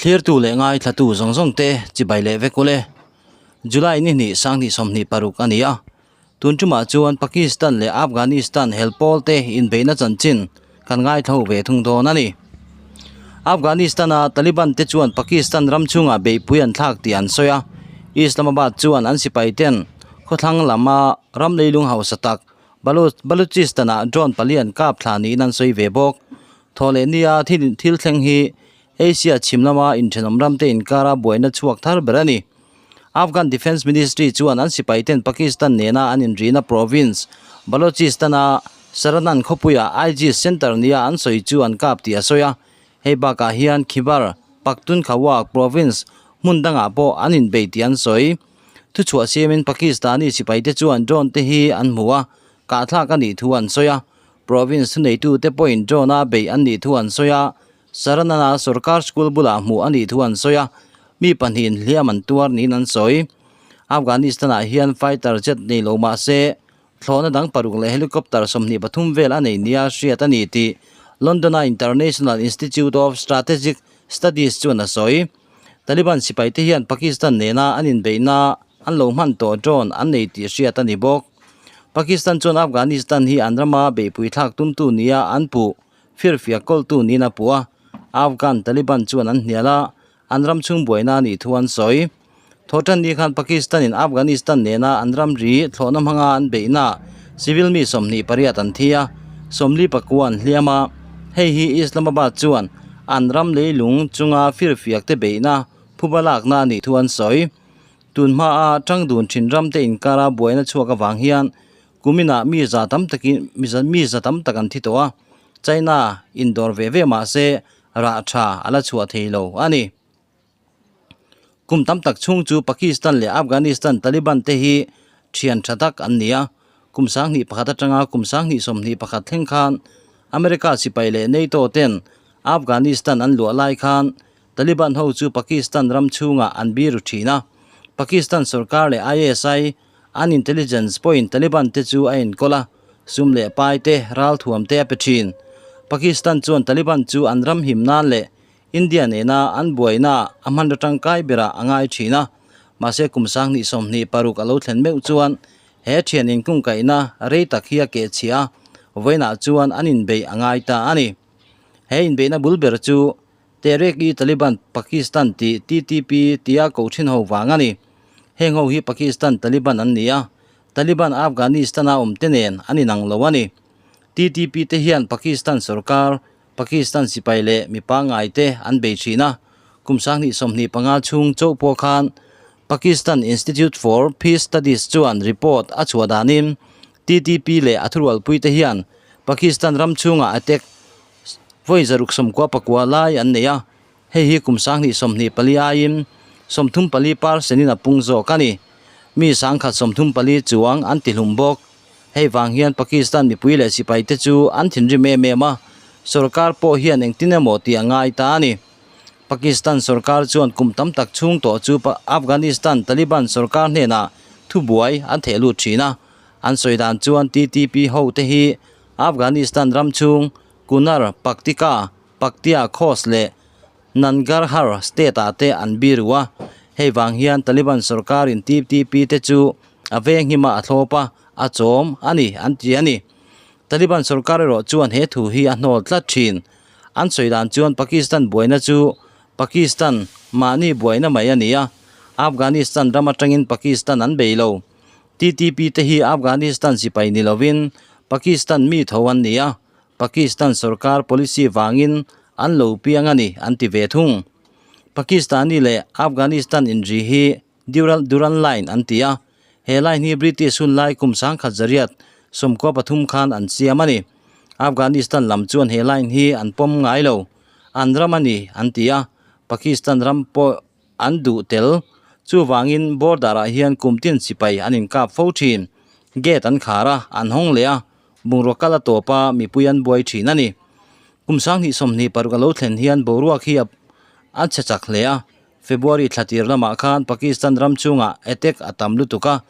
Thlirtu leh ngaithlatu zawng zawng te chibai leh vek ule. July ni hnih sanghnih 26 a ni a. Tun tumah chuan Pakistan leh Afghanistan hel pawl te inbeihna chanchin kan ngaithlo ve thung dawn a ni. Afghanistan-a Taliban te chuan Pakistan ram chhungah beihpui an thlak tih an sawi a. Islamabad chuan an sipai ten khawthlang lama ram leilung hausa tak Baluchistan-ah drone pali an kap thla niin an sawi ve bawk. Thawhleh nia thil thleng hi Asia chhim lama inthenawm ramte inkara buaina chhuak thar ber a ni. Afghan Defence Ministry chuan an sipaiten Pakistan nena an inrihna province Balochistan-a Saranan khawpuia IGIS center nia an sawi chu an kap tih a sawi a. Hei bakah hian Khyber Pakhtunkhwa province hmun dangah pawh an inbei tih an sawi. Thuchhuah siamin Pakistani sipaite chuan drone te hi an hmu a, kahthlak a nih thu an sawi a. Province thuneitute pawhin drone-a beih an nih thu an sawi a. Saranana sorkar school bulah hmuh a nih thu an sawi a, mi pahnihin hliam an tuar niin an sawi. Afghanistan-ah hian fighter jet nei lo mah se, thlawhna dang paruk leh helicopter 23 vel a nei nia hriat a ni tih London-a International Institute of Strategic Studies chuan a sawi. Taliban sipaite hian Pakistan nena an inbeihna an lo hman tawh drone an nei tih hriat a ni bawk. Pakistan chuan Afghanistan hi an rama beihpui thlak tumtu nia an puh. Firfiak kawltu niin a puh a, Afghan Taliban chuan an hnial a, an ram chhung buaina a nih thu an sawi. Thawhtan ni khan Pakistan-in Afghanistan nena an ramri thlawhna hmanga an beihna civil mi 28 an thi a, 44 an hliam a, hei hi Islamabad chuan an ram leilung chunga firfiak te beihna phuba lakna a nih thu an sawi. Tun hmaa tangdun thin ramte inkara buaina chhuak avang hian Kuminah mi za tam takin mi za tam tak an thi tawh a, China indawr ve ve mah se rah tha a la chhuah thei lo a ni. Kum tam tak chhung chu Pakistan leh Afghanistan Taliban te hi thian tha tak an ni a, kum 2001 atanga kum 2021 thleng khan America sipai leh NATO ten Afghanistan an luah lai khan Taliban ho chu Pakistan ram chhungah an biru thin a, Pakistan sorkar leh ISI An intelligence pawhin Taliban te chu a enkawl a, sum leh pai te, ralthuam te a pe thin. Pakistan chuan Taliban chu an ram him nan leh India nena an buaina a hmanraw tangkai berah a ngai thin a. Mahse kum 2026 a lo thlen meuh chuan he thian inkungkaihna rei tak hi a kehchhiah a, vawiinah chuan an inbeih a ngai ta a ni. He inbeihna bul ber chu Tehreek-i-Taliban Pakistan tih TTP tia koh thin ho vang a ni. Heng ho hi Pakistan Taliban an ni a, Taliban Afghanistan-a awm te nen an inang lo a ni. TTP te hian Pakistan sorkar, Pakistan sipai leh mi pangngai te an bei thin a. Kum 2025 chhung chauh pawh khan Pakistan Institute for Peace Studies chuan report a chhuah danin TTP leh a thurualpui te hian Pakistan ram chhungah attack Vawi 694 lai an nei a, hei hi kum 2024 aiin 34 percent in a pung zawk a ni. Mi 134 chuang an tihlum bawk. Hei vang hian Pakistan mipui leh sipai te chu an thinrim em em a, sorkar pawh hian engtin emaw tih a ngai ta a ni. Pakistan sorkar chuan kum tam tak chhung tawh chu Afghanistan Taliban sorkar hnenah thubuai an theh lut thin a, an sawi dan chuan TTP ho te hi Afghanistan ram chhung Kunar, Paktika, Paktia, Khost leh Nangarhar state-ah te an biru a. Hei vang hian Taliban sorkarin TTP te chu a venghima a thlawp a, a chawm a ni an ti a ni. Taliban sorkar erawh chuan he thu hi a hnawl tlat thin. An sawi dan chuan Pakistan buaina chu Pakistan mahni buaina mai a ni a, Afghanistan ram atangin Pakistan an bei lo. TTP te hi Afghanistan sipai ni lovin Pakistan mi tho an ni a, Pakistan sorkar policy vangin an lo piang a ni an ti ve thung. Pakistani leh Afghanistan inri hi Dural Line an ti a, he line hi British hun lai kum 1993 khan an siam a ni. Afghanistan lam chuan he line hi an pawm ngai lo, an ram a ni an ti a, Pakistan ram pawh an duh tel. Chuvangin border ah hian kum tin sipai an inkap fo thin. Gate an khar a, an hawng leh a, bungrua kal a tawp a, mipui an buai thin a ni. Kum 2026 a lo thlen hian boruak hi a chhe chak hle a. February thla tir lamah khan Pakistan ram chungah attack a tam lutuk a.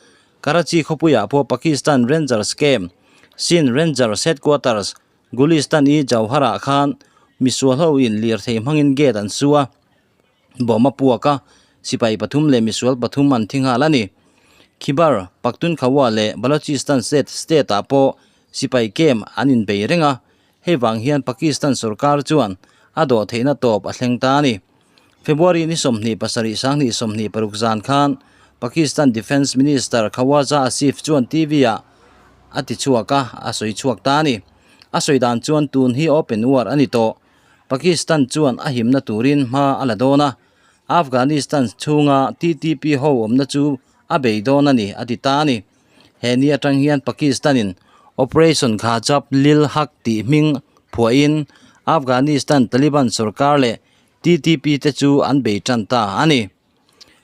Karachi khawpuiah pawh Pakistan Rangers Camp, Sindh Rangers Headquarters, Gulistan-i Jauhar-ah khan misual ho in lirthei hmangin gate an su a. Bawm a puak a, sipai pathum leh misual pathum an thi nghal a ni. Khibar, Pakhtunkhwa leh Balochistan state state ah pawh sipai camp an inbei reng a, hei vang hian Pakistan sorkar chuan a dawh theihna tawp a thleng ta a ni. February ni 27 2026 zan khan Pakistan Defence Minister Khawaja Asif chuan TV ah a ti chhuak a, a sawi chhuak ta a ni. A sawi dan chuan tun hi open war a ni tawh. Pakistan chuan a himna turin hma a la dawn a, Afghanistan chhunga TTP ho awmna chu a bei dawn a ni, a ti ta a ni. He ni atang hian Pakistan-in Operation Ghazab Lil Haq tih hming phuahin Afghanistan Taliban sorkar leh TTP te chu an bei tan ta a ni.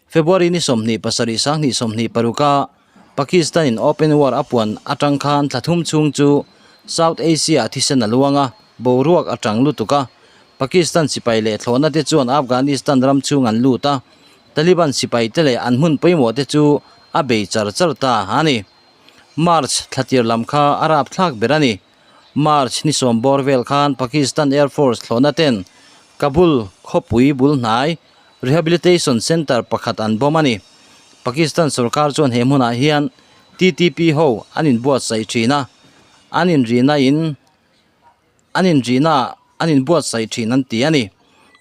February ni 27 2026 a Pakistan-in open war a puan atang khan thla thum chhung chu South Asia-ah thisen a luang a, boruak a tang lutuk a. Pakistan sipai leh thlawhna te chuan Afghanistan ram chhung an lut a, Taliban sipai te leh an hmun pawimawh te chu a bei char char ta a ni. March thla tir lam kha a rapthlak ber a ni. March ni sawm bawr vel khan Pakistan Air Force thlawhna ten Kabul khawpui bul hnai Rehabilitation Centre pakhat an bawm a ni. Pakistan sorkar chuan he hmunah hian TTP ho an inbuatsaih thin a, an inrihna in an inrihna an inbuatsaih thin an ti a ni.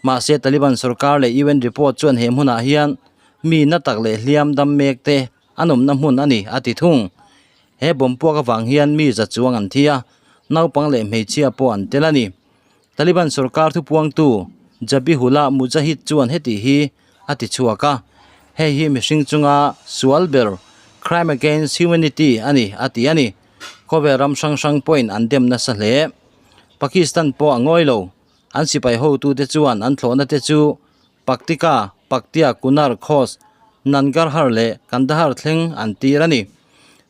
Mahse Taliban sorkar leh UN report chuan he hmunah hian mi na tak leh hliam dam mek te an awmna hmun a ni a ti thung. He bomb puak avang hian mi za chuang an thi a, naupang leh hmeichhia pawh an tel a ni. Taliban sorkar thupuangtu Zabihullah Mujahid chuan heti hi a ti chhuak a, Hei hi mihring chunga sual ber, crime against humanity, a ni, a ti a ni. Khawvel ram hrang hrang pawhin an dem nasa hle. Pakistan pawh a ngawi lo. An sipai hotute chuan an thlawhna te chu Paktika, Paktia, Kunar, Khost, Nangarhar leh Kandahar thleng an tir a ni.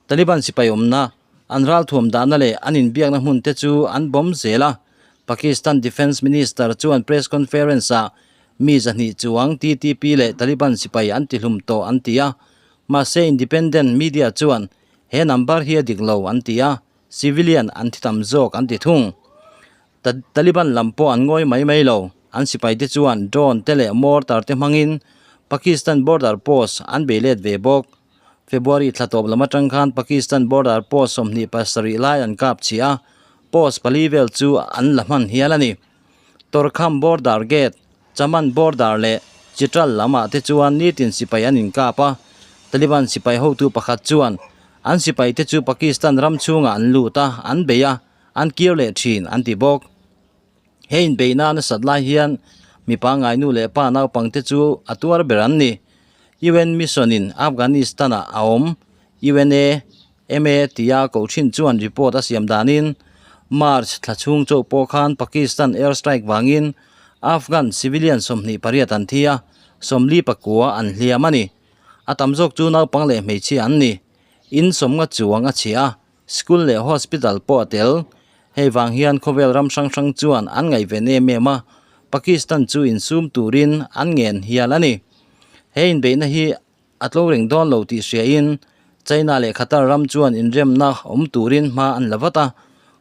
Taliban sipai awmna, an ralthuam dahna leh an inbiakna hmun te chu an bawm zel a. Pakistan Defence Minister chuan press conference-ah mi zahnih chuang TTP leh Taliban sipai an tihlum tawh an ti a. Mahse independent media chuan he number hi a dik lo an ti a, civilian an thi tam zawk an ti thung. Taliban lam pawh an ngawi mai mai lo. An sipaite chuan drone te leh mortar te hmangin Pakistan border post an bei let ve bawk. February thla tawp lam atang khan Pakistan border post 27 lai an kap chhi a, post pali vel chu an la hman hial a ni. Torkham border gate, Chaman border leh Chitral lamah te chuan nitin sipai an inkap a, Taliban sipai hotu pakhat chuan an sipaite chu Pakistan ram chhungah an lut a, an bei a, an kir leh thin an ti bawk. He inbeihna nasat lai hian mipa ngainu leh pa naupangte chu a tuar ber an ni. UN mission in Afghanistan ah a awm UNA ma tia koh thin chuan report a siam danin March thla chhung chauh pawh khan Pakistan air strike vangin Afghan civilian 28 an thi a, 44 an hliam a ni. A tam zawk chu naupang leh hmeichhia an ni. In sawmnga chuang a chhia a, School leh hospital pawh a tel. Hei vang hian khawvel ram hrang hrang chuan an ngaihven em em a, Pakistan chu insum turin an ngen hial a ni. He inbeihna hi a tlo reng dawn lo tih hriain China leh Qatar ram chuan inremna awm turin hma an la vat a.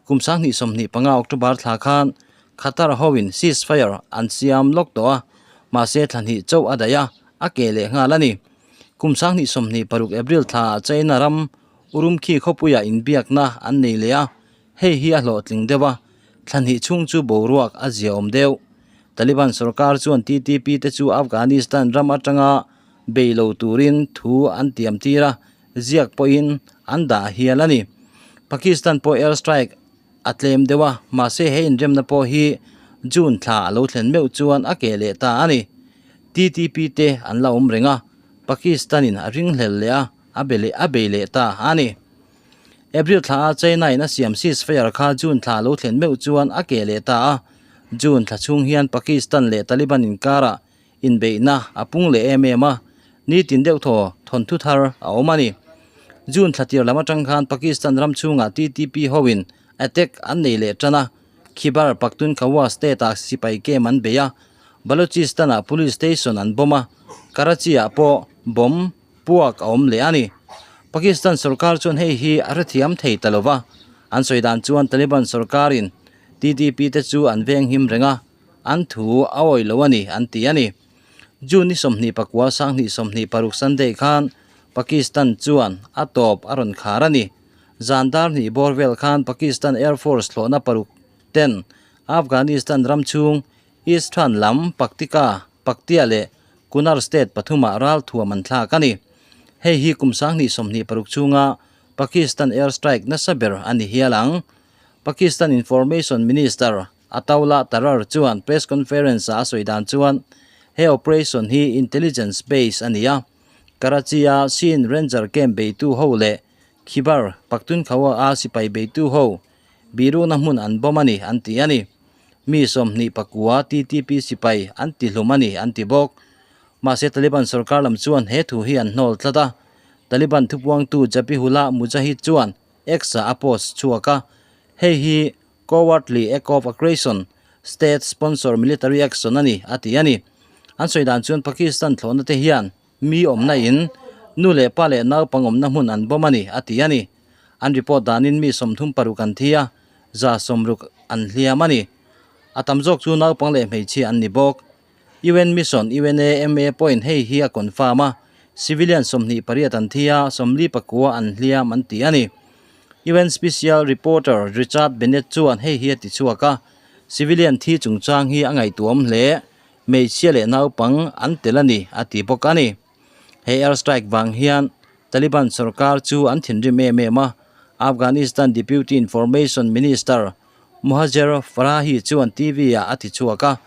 Kum 2025 October thla khan Qatar hoin ceasefire an siam lawk tawh a, mahse thla hnih chauh a daih a, a ke leh nghal a ni. Kum 2026 April thlaah China ram Urumqi khawpuiah inbiakna an nei leh a, hei hi a hlawhtling deuh a, thla hnih chhung chu boruak a ziaawm deuh. Taliban sorkar chuan TTP te chu Afghanistan ram atanga bei lo turin thu an tiam tir a, ziak pawhin an dah hial a ni. Pakistan pawh air strike a tlem deuh a, mahse he inremna pawh hi June thla a lo thlen meuh chuan a keh leh ta a ni. TTP te an la awm reng a, Pakistan-in a ringhlel leh a. A be leh a bei leh ta a ni. April thla a China in a siam ceasefire kha June thla lo thlen meuh chuan a keh leh ta a. June thla chhung hian Pakistan leh Taliban inkarah inbeihna a pung leh em em a, nitin deuh thaw thawnthu thar a awm a ni. June thla tir lam atang khan Pakistan ram chhungah TTP hoin attack an nei leh tan a, Khyber Pakhtunkhwa state-ah sipai camp an bei a, Balochistan-ah police station an bomb a, Karachi-ah pawh bomb puak a awm leh a ni. Pakistan sorkar chuan hei hi a hrethiam thei ta lo va, an sawi dan chuan Taliban sorkarin TTP te chu an venghim reng a, an thu a awih lo a ni an ti a ni. June ni 29 2026 Sunday khan Pakistan chuan a tawp a rawn khar a ni. Zan dar hnih bawr vel khan Pakistan Air Force thlawhna paruk ten Afghanistan ram chhung Eastern lam Paktika, Paktia leh Kunar state pathumah ral thuam an thlak a ni. Hei hi kum 2026 chhunga Pakistan air strike nasa ber a ni hial ang. Pakistan Information Minister Ataullah Tarar chuan press conference-ah a sawi dan chuan he operation hi intelligence based a ni a, Karachi-a Sindh Ranger camp beitu ho leh Khyber Pakhtunkhwa-a sipai beitu ho bihrukna hmun an bawm a ni an ti a ni. Mi 29 TTP sipai an ti hlum a ni an ti bawk. Mahse Taliban sorkar lam chuan he thu hi an hnawl tlat a. Taliban thupuangtu Zabihullah Mujahid chuan X-ah a post chhuak a, hei hi Cowardly act of aggression, state sponsor military action a ni, a ti a ni. An sawi dan chuan Pakistan thlawhna te hian mi awmna in, nu leh pa leh naupang awmna hmun an bawm a ni, a ti a ni. An report danin mi 36 an thi a, 60 an hliam a ni. A tam zawk chu naupang leh hmeichhia an ni bawk. UN mission UNAMA pawhin hei hi a confirm a, civilian 28 an thi a, 49 an hliam an ti a ni. UN Special Reporter Richard Bennett chuan hei hi a ti chhuak a, civilian thi chungchang hi a ngaihtuahawm hle, hmeichhia leh naupang an tel a ni, a ti bawk a ni. He air strike vang hian Taliban sorkar chu an thinrim em em a, Afghanistan Deputy Information Minister Mohajer Farahi chuan TV-ah a ti chhuak a,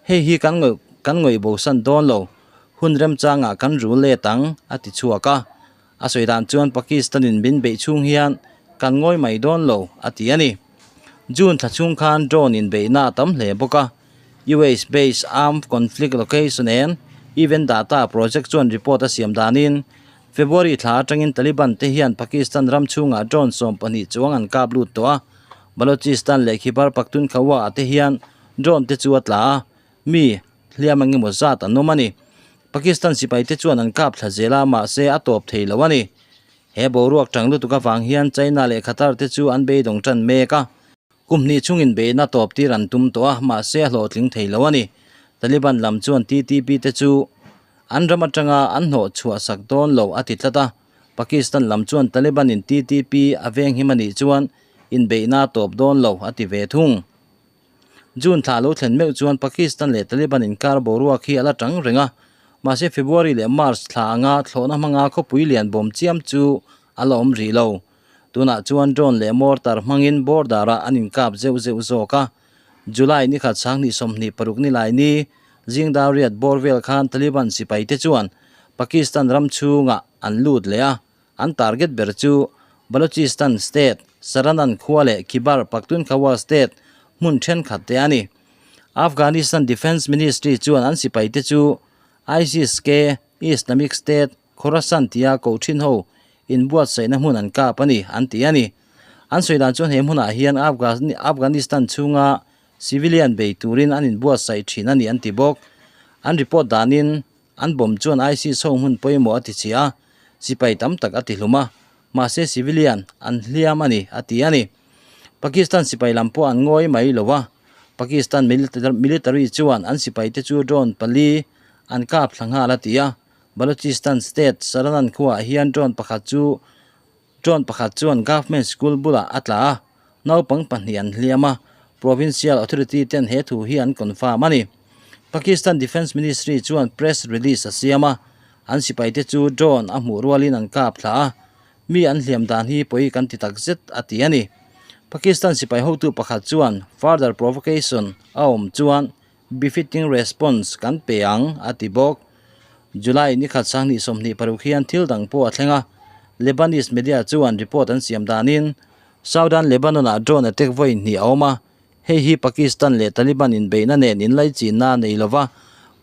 Hei hi kan ngawih kan ngawih bosan dawn lo, hun remchangah kan rul let ang, a ti chhuak a. A sawi dan chuan Pakistan-in min beih chhung hian kan ngawi mai dawn lo, a ti a ni. June thla chhung khan drone inbeihna a tam hle bawk a, US based armed conflict location and event data project chuan report a siam danin February thla atangin Taliban te hian Pakistan ram chhungah drone 12 chuang an kap lut tawh a, Balochistan leh Khyber Pakhtunkhwa ah te hian drone te chu a tla a, mi hliam eng emaw zat an awm a ni. Pakistan sipai te chuan an kap thla zel a, mahse a tawp thei lo a ni. He boruak tang lutuk avang hian China leh Qatar te chu an beidawng tan mek a. Kum hnih chungin beihna tawp tir an tum tawh a, mahse a hlawhtling thei lo a ni. Taliban lam chuan TTP te chu an ram atanga an hnawh chhuah sak dawn lo a ti tlat a. Pakistan lam chuan Taliban in TTP a venghim a nih chuan inbeihna a tawp dawn lo a ti ve thung. June thla lo thlen meuh chuan Pakistan leh Taliban inkar boruak hi a la tang reng a, mahse February leh March thla anga thlawhna hmanga khawpui lian bawm chiam chu a la awm rih lo. Tunah chuan drone leh mortar hmangin border-ah an inkap zeuh zeuh zawk a. July ni khat 2026 ni lai ni zingdar riat bawr vel khan Taliban sipaite chuan Pakistan ram chhungah an lut leh a, An target ber chu Balochistan state, Saranan khua leh Khyber Pakhtunkhwa state hmun thenkhat te a ni. Afghanistan Defence Ministry chuan an sipaite chu ISIS-K, Islamic State, Khorasan tia koh thin ho inbuatsaihna hmun an kap a ni, an ti a ni. An sawi dan chuan he hmunah hian Afghanistan chhunga civilian bei turin an inbuatsaih thin a ni an ti bawk. An report danin An bomb chuan ISIS ho hmun pawimawh a ti chhia a, sipai tam tak a ti hlum a, mahse civilian an hliam a ni, a ti a ni. Pakistan sipai lam pawh an ngawi mai lo a, Pakistan military chuan an sipaite chu drone pali an kap thla nghal a ti a, Balochistan state Saranan khuaah hian drone pakhat chu drone pakhat chuan government school bulah a tla a, naupang pahnih an hliam a, provincial authority ten he thu hi an confirm a ni. Pakistan Defence Ministry chuan press release a siam a, an sipaite chu drone a hmuh rualin an kap thla a, mi an hliam dan hi pawi kan ti tak zet a ti a ni. Pakistan sipai hotu pakhat chuan further provocation a awm chuan befitting response kan pe ang a ti bawk. July ni khat 2026 hian thil dang pawh a thleng a, Lebanese media chuan report an siam danin Southern Lebanon-ah drone attack vawi hnih a awm a, hei hi Pakistan leh Taliban inbeihna nen inlaichinna a nei lova,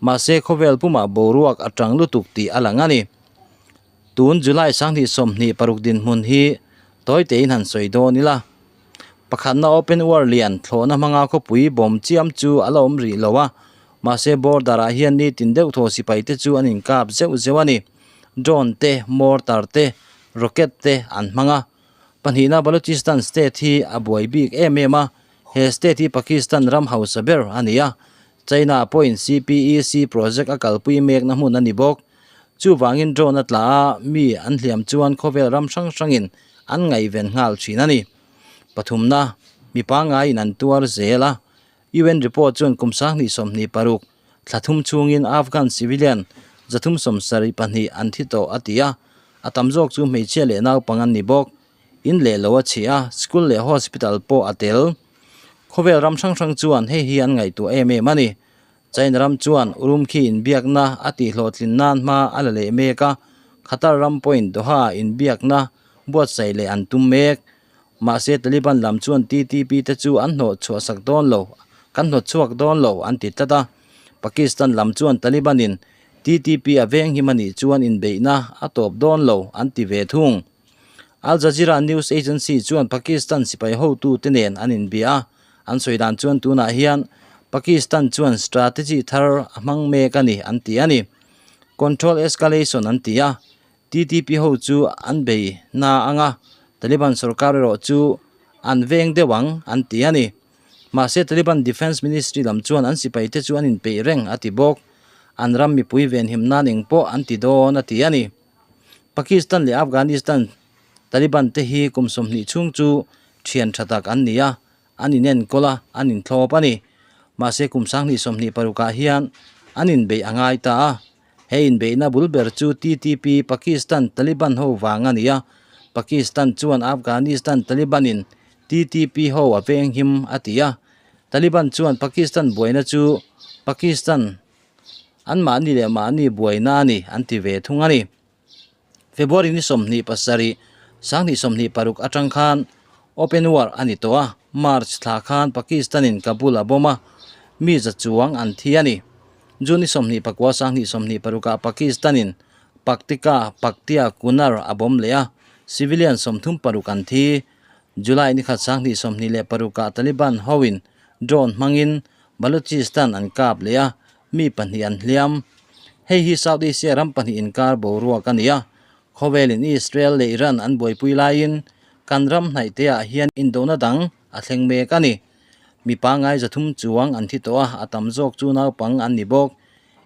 mahse khawvel pumah boruak a tang lutuk tih a lang a ni. Tun July 2026 dinhmun hi tawi tein han sawi dawn ila. Pakhatna open war lian thlawhna hmanga khawpui bawm chiam chu a la awm rih lo a, mahse border-ah hian nitin deuh thaw sipaite chu an inkap zeuh zeuh a ni. Drone te, mortar te, rocket te an hmang a. Pahnihna Balochistan state hi a buai bik em em a, he state hi Pakistan ram hausa ber a ni a. China pawhin CPEC project a kalpui mekna hmun a ni bawk. Chuvangin drone a tla a, mi an hliam chuan khawvel ram hrang hrangin an ngaihven nghal thin a ni. Pathumna, mi pangaiin an tuar zel a. UN report chuan kum 2026 thla thum chhungin Afghan civilian 372 an thi tawh a ti a, a tam zawk chu hmeichhia leh naupang an ni bawk. In leh lo a chhi a, school leh hospital pawh a tel. Khawvel ram hrang hrang chuan hei hi an ngaihtuah em em a ni. China ram chuan Urumqi inbiakna a tihhlawhtlin nan hma a la leh mek a, Qatar ram pawhin Doha inbiakna buatsaih leh an tum mek. Mahse Taliban lam chuan TTP te chu an hnawh chhuah sak dawn lo, kan hnawt chhuak dawn lo an ti tlat a. Pakistan lam chuan Taliban in TTP a venghim a nih chuan inbeihna a tawp dawn lo an ti ve thung. Al Jazeera news agency chuan Pakistan sipai hotute nen an inbia a, an sawi dan chuan tunah hian Pakistan chuan strategy thar a hmang mek a ni an ti a ni. Control escalation an ti a, TTP ho chu an bei na ang a, Taliban sorkar erawh chu an veng deuh ang an ti a ni. Mahse Taliban Defence Ministry lam chuan an sipaite chu an inpeih reng a ti bawk. An ram mipui venhim nan engpawh an ti dawn a ti a ni. Pakistan leh Afghanistan Taliban te hi kum 20 chhung chu thian tha tak an ni a, an inenkawl a, an inthlawp a ni. Mahse kum 2026 ah hian an inbeih a ngai ta a. He inbeihna bul ber chu TTP, Pakistan Taliban ho vang a ni a. Pakistan chuan Afghanistan Taliban in TTP ho a venghim a ti a. Taliban chuan Pakistan buaina chu Pakistan An mahni leh mahni buaina a ni an ti ve thung a ni. February ni 27, 2026 atang khan Open War a ni tawh a, March thla khan Pakistan in Kabul a bomb a, mi za chuang an thi a ni. June ni 24, 2026 ah Pakistan in Paktika, Paktia, Kunar a bomb leh a, civilian 36 an thi. July ni khat 2026 ah Taliban hoin drone hmangin Balochistan an kap leh a, mi pahnih an hliam. Hei hi South Asia ram pahnih inkar boruak a ni a, khawvelin Israel leh Iran an buaipui laiin kan ram hnaih te ah hian indona dang a thleng mek a ni. Mi pangngai 300 chuang an thi tawh a, a tam zawk chu naupang an ni bawk.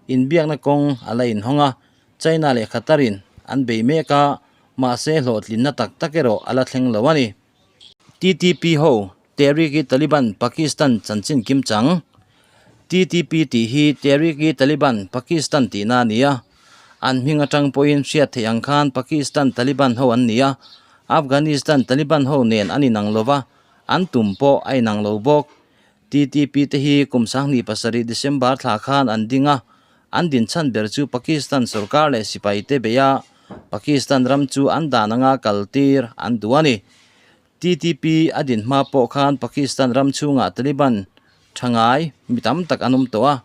Inbiakna kawng a la inhawng a, China leh Qatar in an bei mek a, mahse hlawhtlinna tak tak erawh a la thleng lo a ni. TTP ho Tehrik-i-Taliban Pakistan chanchin kim chang. TTP tih hi Tehrik-i-Taliban Pakistan tihna a ni a. An hming atang pawhin hriat theih ang khan Pakistan Taliban ho an ni a, Afghanistan Taliban ho nen an inang lo va, an tum pawh a inang lo bawk. TTP te hi kum 2007 December thla khan an ding a, an din chhan ber chu Pakistan sorkar leh sipai te beih a, Pakistan ram chu an dan anga kal tir an duh a ni. TTP a din hma pawh khan Pakistan ram chhungah Taliban tha ngai mi tam tak an awm tawh a.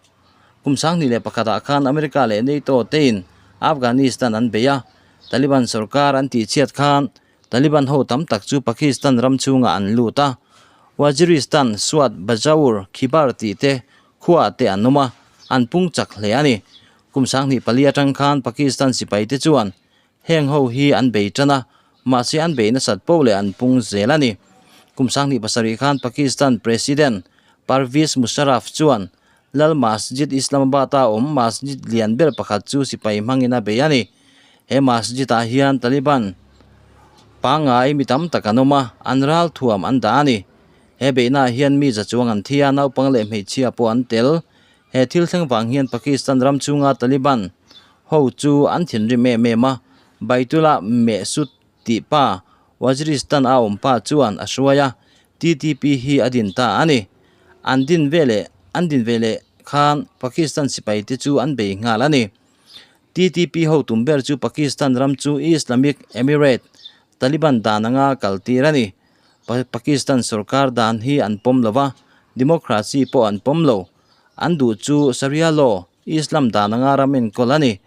Kum 2001 ah khan America leh NATO tein Afghanistan an bei a, Taliban sorkar an tihchhiat khan Taliban ho tam tak chu Pakistan ram chhungah an lut a. Waziristan, Swat, Bajaur, Khibar tih te khuaah te an awm a, an pung chak hle a ni. Kum 2004 atang khan Pakistan sipai te chuan Heng ho hi an bei tan a, mahse an bei nasat poh leh an pung zel a ni. Kum 2007 khan Pakistan President Pervez Musharraf chuan Lal Masjid Islamabad-a awm masjid lian ber pakhat chu sipai hmangin a bei a ni. He masjid-ah hian Taliban pangngai mi tam tak an awm a, an ral thuam an dah a ni. He beihnaah hian mi za chuang an thi a, naupang leh hmeichhia pawh an tel. He thil thleng vang hian Pakistan ram chhunga Taliban Ho chu an thinrim em em a, Baitullah Mehsud tih pa Waziristan a awm pa chuan a hruai a, TTP hi a din ta a ni. An din veleh an din veleh khan Pakistan sipai te chu an bei nghal a ni. TTP ho tum ber chu Pakistan ram chu Islamic Emirate, Taliban dan anga kal tir a ni. Pakistan sorkar dan hi an pawm lo va, democracy pawh an pawm lo. An duh chu Sharia law, Islam dan anga ram enkawl a ni.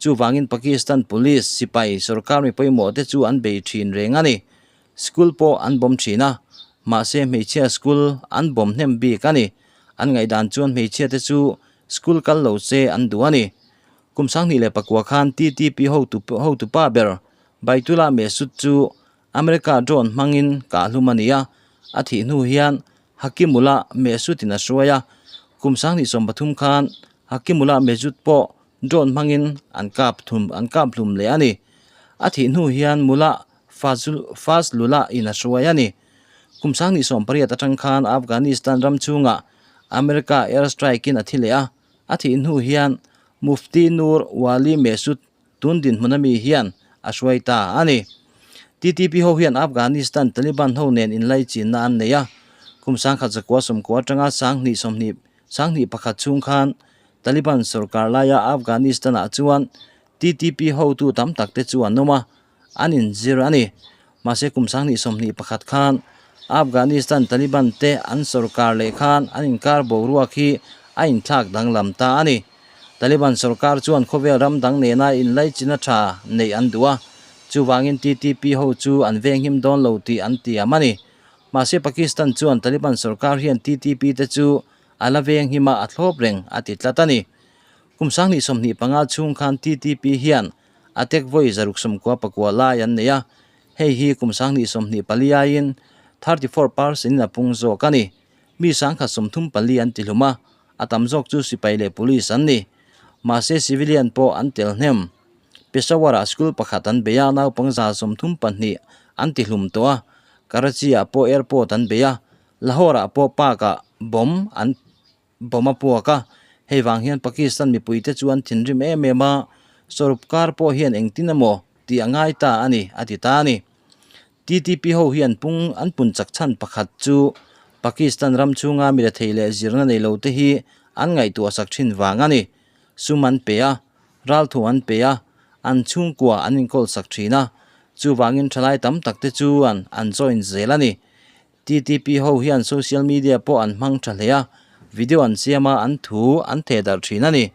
Chuvangin Pakistan Police, sipai, sorkar mi pawimawh te chu an bei thin reng a ni. School pawh an bawm thin a, mahse hmeichhia school an bawm hnem bik a ni. An ngaihdan chuan hmeichhia te chu school kal lo se an duh a ni. Kum 2009 khan TTP hotu pa ber Baitullah Mehsud chu America drone hmangin kah hlum a ni a, a thih hnu hian Hakimullah Mehsud in a hruai a. Kum 2030 khan Hakimullah Mehsud pawh drone hmangin an kap thum an kap hlum leh a ni. A thih hnu hian Mullah Fazlullah in a hruai a ni. Kum 2018 atang khan Afghanistan ram chhungah America air strike in a thi leh a. A thih hnu hian Mufti Nur Wali Mehsud tun dinhmun ami hian a hruai ta a ni. TTP ho hian Afghanistan Taliban ho nen inlaichinna an nei a. Kum 1990 atanga 2020 21 chhung khan Taliban sorkar laia Afghanistan-ah chuan TTP hotu tam tak te chu an awm a, an inzir a ni. Mahse kum 2021 khan Afghanistan Taliban te an sorkar leh khan an inkar boruak hi a inthlak danglam ta a ni. Taliban sorkar chuan khawvel ram dang nena inlaichin a tha neih an duh a, chuvangin TTP ho chu an venghim dawn lo tih an tiam a ni. Mahse Pakistan chuan Taliban sorkar hian TTP te chu a la venghim a, a thlawp reng a ti tlat a ni. Kum 2025 chhung khan TTP hian a tek vawi 694 lai an nei a, hei hi kum 2024 aiin 34 percent in a pung zawk a ni. Mi 134 an ti hlum a, a tam zawk chu sipai leh police an ni. Mahse civilian pawh an tel hnem. Peshawar-ah school pakhat an bei a, naupang 32 an ti hlum tawh a. Karachi-ah pawh airport an bei a, Lahore-ah pawh park-ah bomb an bomb a puak a. Hei vang hian Pakistan mipuite chu an thinrim em em a, sorkar pawh hian engtin emaw tih a ngai ta a ni, a ti ta a ni. TTP ho hi an pung an pun chak chhan pakhat chu Pakistan ram chhunga mi rethei leh zirna nei lo te hi an ngaihtuah sak thin vang a ni. Sum an pe a, ralthu an pe a, an chhungkua an inkawl sak thin a, chuvangin thalai tam tak te chuan an join zel a ni. TTP ho hian social media pawh an hmang tha hle a, video an siam a, an thu an theh darh thin a ni.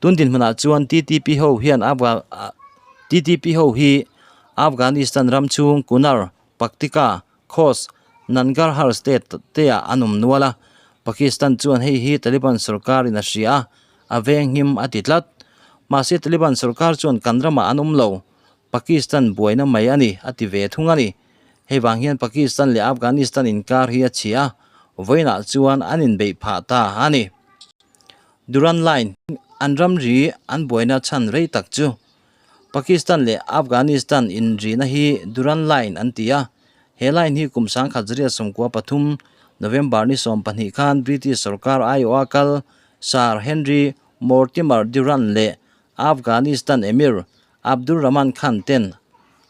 Tun dinhmunah chuan TTP ho hian TTP ho hi Afghanistan ram chhung Kunar, Paktika, Khost, Nangarhar state te ah an awm nual a. Pakistan chuan hei hi Taliban sorkar in a hria a, a venghim a ti tlat. Mahse Taliban sorkar chuan kan ramah an awm lo, Pakistan buaina mai a ni a ti ve thung a ni. Hei vang hian Pakistan leh Afghanistan inkar hi a chhia a, vawiinah chuan an inbeih phah ta a ni. Duran Line, an ramri an buaina chhan rei tak chu Pakistan leh Afghanistan inrina hi Duran Line an ti a, he line hi kum 1993 November ni 12 khan British sorkar aiawha kal Sir Henry Mortimer Durand leh Afghanistan Emir Abdul Rahman Khan ten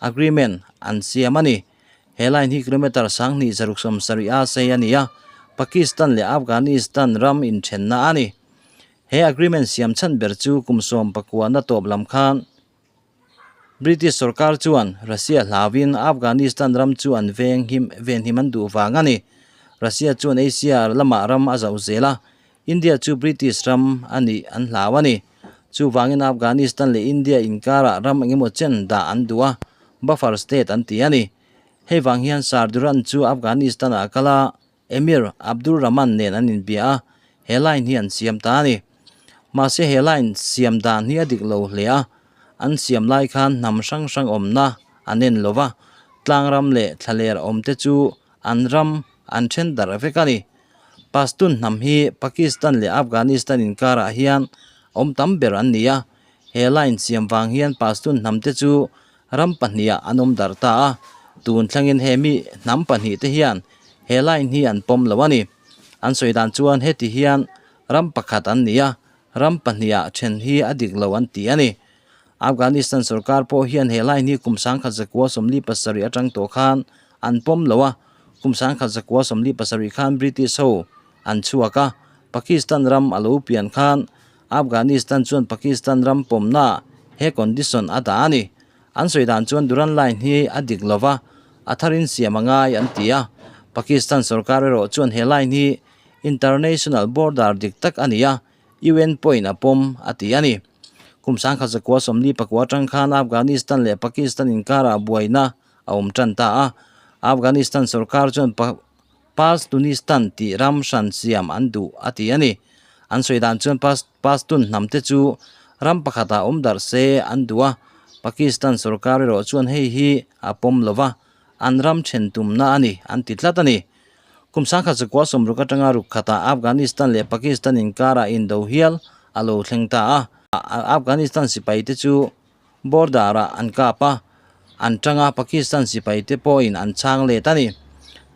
agreement an siam a ni. He line hi kilometre 2670 a sei a ni a, Pakistan leh Afghanistan ram inthenna a ni. He agreement siam chhan ber chu kum 19 na tawp lam khan British sorkar chuan Russia hlauin Afghanistan ram chu an veng him venhim an duh vang a ni. Russia chuan Asia lamah ram a zauh zel a, India chu British ram a nih an hlau a ni. Chuvangin Afghanistan leh India inkarah ram engemaw chen dah an duh a, buffer state an ti a ni. Hei vang hian Sir Durand chu Afghanistan-ah a kal a, Emir Abdul Rahman nen an inbia a, he line hi an siam ta a ni. Mahse he line siam dan hi a dik lo hle a, an siam lai khan hnam hrang hrang awmna an en lo va, tlangram leh thlaler awmte chu an ram an then darh vek a ni. Pashtun hnam hi Pakistan leh Afghanistan inkarah hian awm tam ber an ni a, he line siam vang hian Pashtun hnamte chu ram pahnihah an awm darh ta a, tun thlengin he mi hnam pahnih te hian he line hi an pawm lo a ni. An sawi dan chuan heti hian ram pakhat an ni a, ram pahnihah then hi a dik lo an ti a ni. Afghanistan sorkar pawh hian he line hi kum 1947 atang tawh khan an pawm lo a, kum 1947 khan British ho an chhuak a, Pakistan ram a lo pian khan Afghanistan chuan Pakistan ram pawmna he condition a dah a ni. An sawi dan chuan Duran Line hi a dik lova, a tharin siam a ngai an ti a. Pakistan sorkar erawh chuan he line hi international border dik tak a ni a, UN pawhin a pawm a ti a ni. Kum 1949 atang khan Afghanistan leh Pakistan inkarah buaina a awm tan ta a. Afghanistan sorkar chuan Pashtunistan tih ram hran siam an duh a ti a ni. An sawi dan chuan Pashtun hnam te chu ram pakhatah awm darh se an duh a, Pakistan sorkar erawh chuan hei hi a pawm lo va, an ram then tumna a ni an ti tlat a ni. Kum 1960 atanga ruk khatah Afghanistan leh Pakistan inkarah indo hial a lo thleng ta a. Afghanistan sipaite chu border-ah an kap a, an tang a, Pakistan sipaite pawhin an chhang let a ni.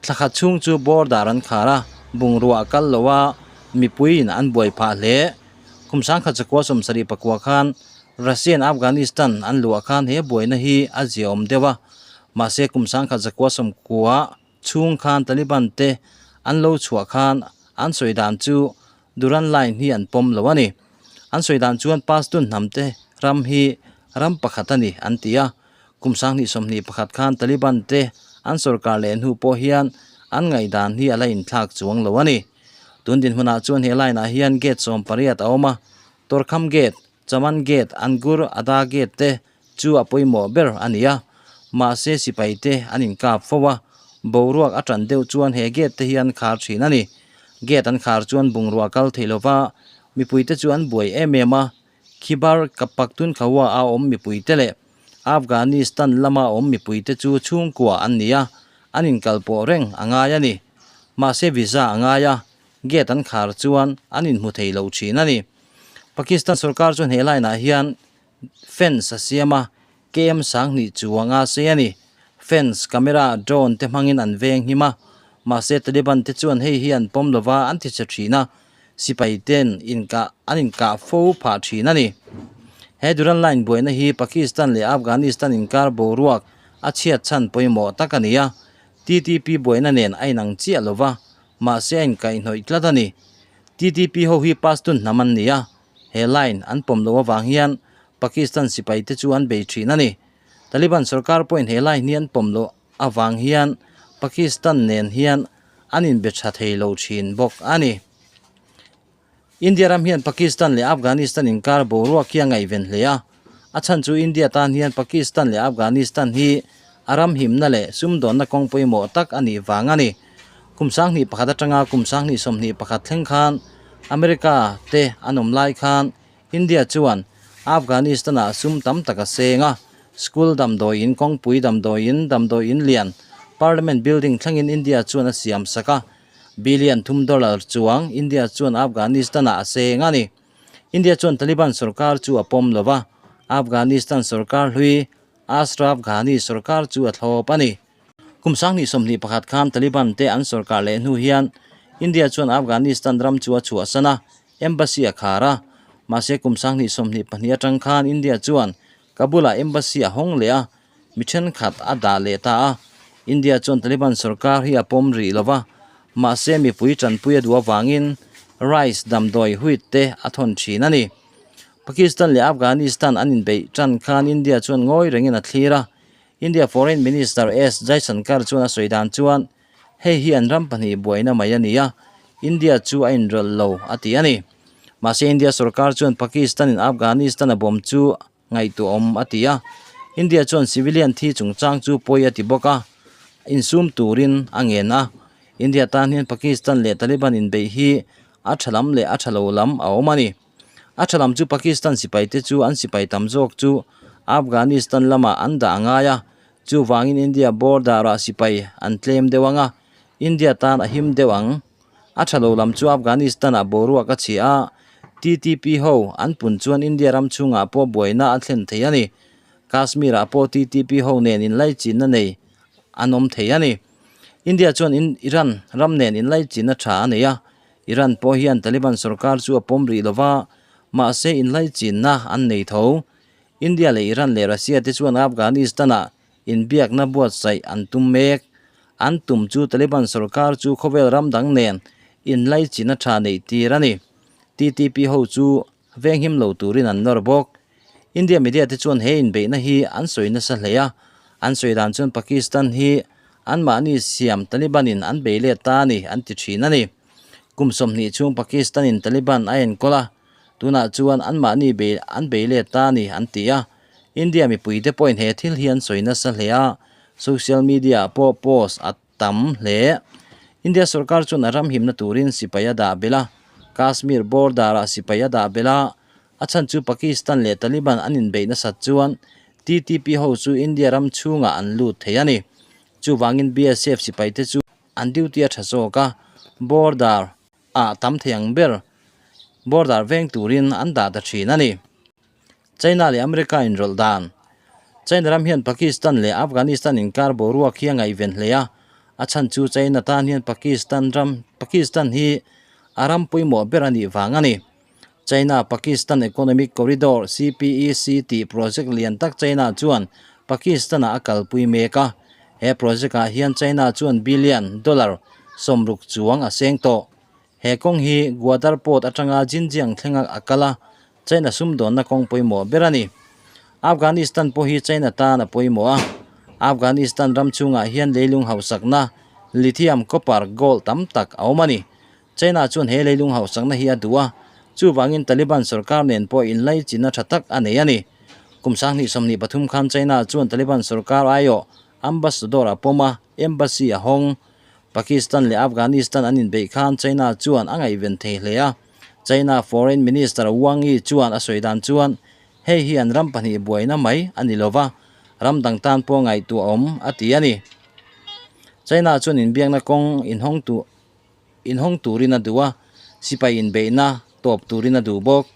Thla khat chhung chu border an khar a, bungrua a kal lo a, mipuiin an buai phah hle. Kum 1979 khan Russia-in Afghanistan an luah khan he buaina hi a ziaawm deuh a, mahse kum 1990 chhung khan Taliban te an lo chhuah khan an sawi dan chu Duran line hi an pawm lo a ni. An sawi dan chuan Pashtun hnam te ram hi ram pakhat a ni an ti a. Kum 2021 khan Taliban te an sorkar leh hnu pawh hian an ngaihdan hi a la inthlak chuang lo a ni. Tun dinhmunah chuan he line ah hian gate 18 a awm a, Torkham gate, Chaman gate, Angur Ada gate te chu a pawimawh ber a ni a, mahse sipai te an inkap fo a, boruak a tan deuh chuan he gate te hi an khar thin a ni. Gate an khar chuan bungrua kal thei lova mipui te chu an buai em em a, Khibar Pakhtunkhwa a awm mipui te leh Afghanistan lama awm mipui te chu chhungkua an ni a, an inkalpawh reng a ngai a ni. Mahse visa a ngai a, gate an khar chuan an inhmu thei lo thin a ni. Pakistan sorkar chuan he line ah hian fence a siam a, KM 2000 chuang a sei a ni. Fence, camera, drone te hmangin an veng him a, mahse Taliban te chuan hei hi an pawm lova an ti che thin a, sipai ten inkah an inkah fo phah thin a ni. He Duran line buaina hi Pakistan leh Afghanistan inkar boruak a chhiat chhan pawimawh tak a ni a, TTP buaina nen a inang chiah lova, mahse a inkaihhnawih tlat a ni. TTP ho hi Pashtun hnam an ni a, he line an pawm loh avang hian Pakistan sipai te chu an bei thin a ni. Taliban sorkar pawhin he line hi an pawm loh avang hian Pakistan nen hian an inbe tha thei lo thin bawk a ni. India ram hian Pakistan leh Afghanistan inkar boruak hi a ngaihven hle a, a chhan chu India tan hian Pakistan leh Afghanistan hi a ram himna leh sumdawnna kawng pawimawh tak a nih vang a ni. Kum 2001 atanga kum 2021 thleng khan America te an awm lai khan India chuan Afghanistan-ah sum tam tak a seng a, school damdawiin, kawngpui damdawiin, damdawiin lian, parliament building thlengin India chuan a siam sak a, billion thum dollar chuang India chuan Afghanistan-ah a seng a ni. India chuan Taliban sorkar chu a pawm lo va, Afghanistan sorkar hlui Ashraf Ghani sorkar chu a thlawp a ni. Kum 2021 khan Taliban te an sorkar leh hnu hian India chuan Afghanistan ram chu a chhuahsan a, Embassy a khar a, mahse kum 2022 atang khan India chuan Kabul-ah embassy a hawng leh a, mi thenkhat a dah leh ta a. India chuan Taliban sorkar hi a pawm rih lo va, mahse mipui tanpui a duh avangin rice damdawi wheat te a thawn thin a ni. Pakistan leh Afghanistan an inbeih tan khan India chuan ngawi rengin a thlir a, India Foreign Minister S Jaishankar chuan a sawi dan chuan hei hi an ram pahnih buaina mai a ni a, India chu a inrawlh lo a ti a ni. Mahse India sorkar chuan Pakistan in Afghanistan a bawm chu ngaihtuahawm a ti a, India chuan civilian thi chungchang chu pawi a ti bawk a, insum turin a ngen a. India tan hian Pakistan leh Taliban inbeih hi a tha lam leh a tha lo lam a awm a ni. A tha lam chu Pakistan sipaite chu an sipai tam zawk chu Afghanistan lamah an dah a ngai a, chuvangin India border-ah sipai an tlem deuh ang a, India tan a him deuh ang. A tha lo lam chu Afghanistan-ah boruak a chhia a, TTP ho an pun chuan India ram chhungah pawh buaina a thlen thei a ni. Kashmir-ah pawh TTP ho nen inlaichinna nei an awm thei a ni. India chuan Iran ram nen inlaichinna tha a nei a, Iran pawh hian Taliban sorkar chu a pawm rih lova, mahse inlaichinna an nei tho. India leh Iran leh Russia te chuan Afghanistan-ah inbiakna buatsaih an tum mek. An tum chu Taliban sorkar chu khawvel ram dang nen inlaichinna tha neih tir a ni. TTP ho chu venghim lo turin an nawr bawk. India media te chuan he inbeihna hi an sawi nasa hle a, an sawi dan chuan Pakistan hi anmahni siam Taliban-in an bei let ta a ni an ti thin a ni. Kum 20 chhung Pakistan-in Taliban a enkawl a, tunah chuan anmahni bei an bei let ta a ni an ti a. India mipuite pawhin he thil hi an sawi nasa hle a, social media ah pawh post a tam hle. India sorkar chuan a ram himna turin sipai a dah belh a, Kashmir border ah sipai a dah belh a, a chhan chu Pakistan leh Taliban an inbeih nasat chuan TTP ho chu India ram chhungah an lut thei a ni. Chuvangin BSF sipaite chu. an duty a tha zawk a, border ah tam thei ang ber border veng turin an dah ta thin a ni. China leh America inrawlh dan China ram hian Pakistan leh Afghanistan inkar boruak hi a ngaihven hle a, a chhan chu China tan hian Pakistan ram Pakistan hi a ram pawimawh ber a nih vang a ni. China Pakistan Economic Corridor, CPEC, tih project lian tak China chuan Pakistan ah a kalpui mek a, he project ah hian China chuan billion dollar 60 chuang a seng tawh. He kawng hi Gwadar Port atanga Xinjiang thlenga a kal a, China sumdawnna kawng pawimawh ber a ni. Afghanistan pawh hi China tan a pawimawh a, Afghanistan ram chhungah hian leilung hausakna, lithium, copper, gold tam tak a awm a ni. China chuan he leilung hausakna hi a duh a, chuvangin Taliban sorkar nen pawh inlaichinna tha tak a nei a ni. Kum 2023 khan China chuan Taliban sorkar aiawh ambassador a pawm a, embassy a hawng. Pakistan leh Afghanistan an inbeih khan China chuan a ngaihven thei hle a. China Foreign Minister Wang Yi chuan a sawi dan chuan hei hi an ram pahnih buaina mai a ni lova, ram dang tan pawh ngaihtuah awm a ti a ni. China chuan inbiakna kawng inhawng tu inhawng turin a duh a, sipai inbeihna tawp turin a duh bawk.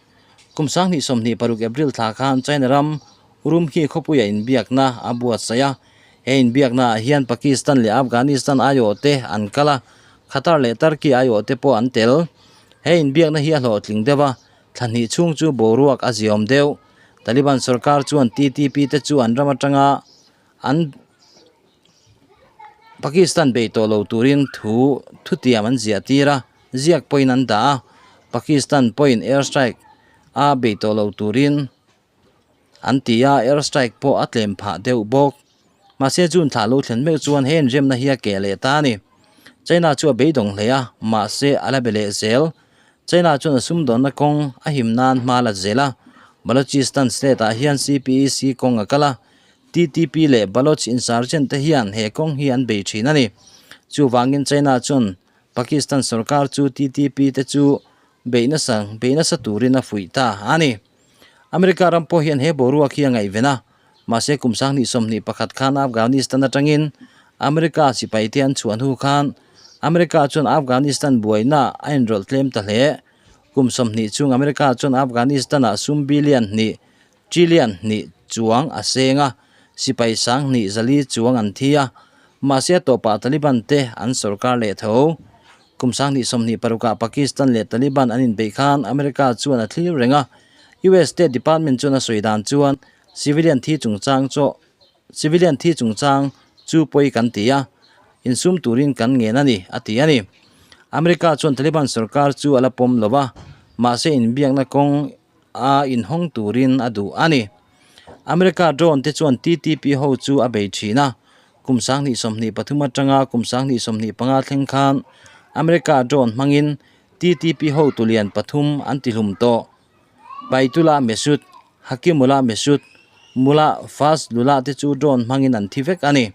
Kum 2026 April thla khan China ram Urumqi khawpuia inbiakna a buatsaih a, he inbiaknaah hian Pakistan leh Afghanistan aiawh te an kal a, Qatar leh Turkey aiawh te pawh an tel. He inbiakna hi a hlawhtling deuh a, thla hnih chhung chu boruak a ziawm deuh. Taliban sorkar chuan TTP te chu an ram atanga an Pakistan bei tawh lo turin thu thutiam an ziah tir a, ziak pawhin an dah a, Pakistan pawhin air strike a bei tawh lo turin an ti a, air strike pawh a tlem phah deuh bawk. Mahse June thla lo thlen meuh chuan he inremna hi a keh leh ta a ni. China chu a beidawng hle a, mahse a la be leh zel. China chuan a sumdawnna kawng a him nan hma la zel a, Balochistan state ah hian CPEC kawng a kal a, TTP leh Baloch insurgent te hian he kawng hi an bei thin a ni. Chuvangin China chuan Pakistan sorkar chu TTP te chu beih nasa beih nasa turin a fuih ta a ni. America ram pawh hian he boruak hi a ngaihven a, mahse kum 2021 khan Afghanistan atangin America sipai te an chhuah hnu khan America chuan Afghanistan buaina a inrawlh tlem ta hle. Kum 20 chhung America chuan Afghanistan-ah sum billion hnih trillion hnih chuang a seng a, sipai 2400 chuang an thi a, mahse a tawpah Taliban te an sorkar leh tho. Kum 2026-ah Pakistan leh Taliban an inbeih khan America chuan a thlir reng a, US State Department chuan a sawi dan chuan civilian thi chungchang chaw civilian thi chungchang chu pawi kan ti a, insum turin kan ngen a ni, a ti a ni. America chuan Taliban sorkar chu a la pawm lo va, mahse inbiakna kawng a inhawng turin a duh a ni. America drone te chuan TTP ho chu a bei thin a, kum 2023 atanga kum 2025 thleng khan America drone hmangin TTP ho tulian pathum an tihlum tawh. Baitullah Mehsud, Hakimullah Mehsud, Mullah Fazlullah te chu drone hmangin an thi vek a ni.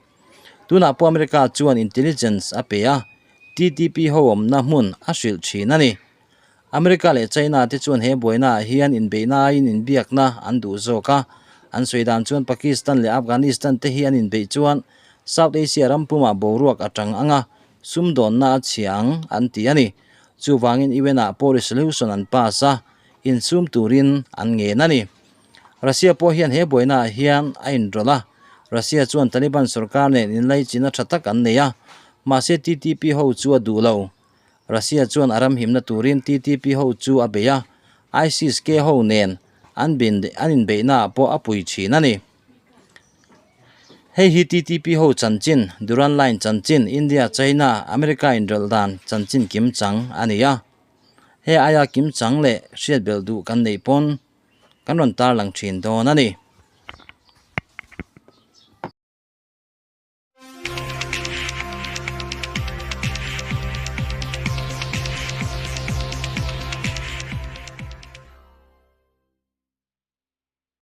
Tunah pawh America chuan intelligence a pe a, TTP ho awmna hmun a hrilh thin a ni. America leh China te chuan he buaina ah hian inbeihna aiin inbiakna an duh zawk a, an sawi dan chuan Pakistan leh Afghanistan te hi an inbeih chuan South Asia ram pumah boruak a tang ang a, sumdawnna a chhia ang an ti a ni. Chuvangin UN ah pawh resolution an pass a, insum turin an ngen a ni. Russia pawh hian he buaina ah hian a inrawlh a, Russia chuan Taliban sorkar nen inlaichinna tha tak an nei a, mahse TTP ho chu a duh lo. Russia chuan a ram himna turin TTP ho chu a bei a, ISIS-K ho nen an bin an inbeihnaah pawh a pui thin a ni. Hei hi TTP ho chanchin, Duran Line chanchin, India, China, America inrawlh dan chanchin kim chang a ni a. He aia kim chang leh hriat belh duh kan neih pawn kan rawn tarlang thin dawn a ni.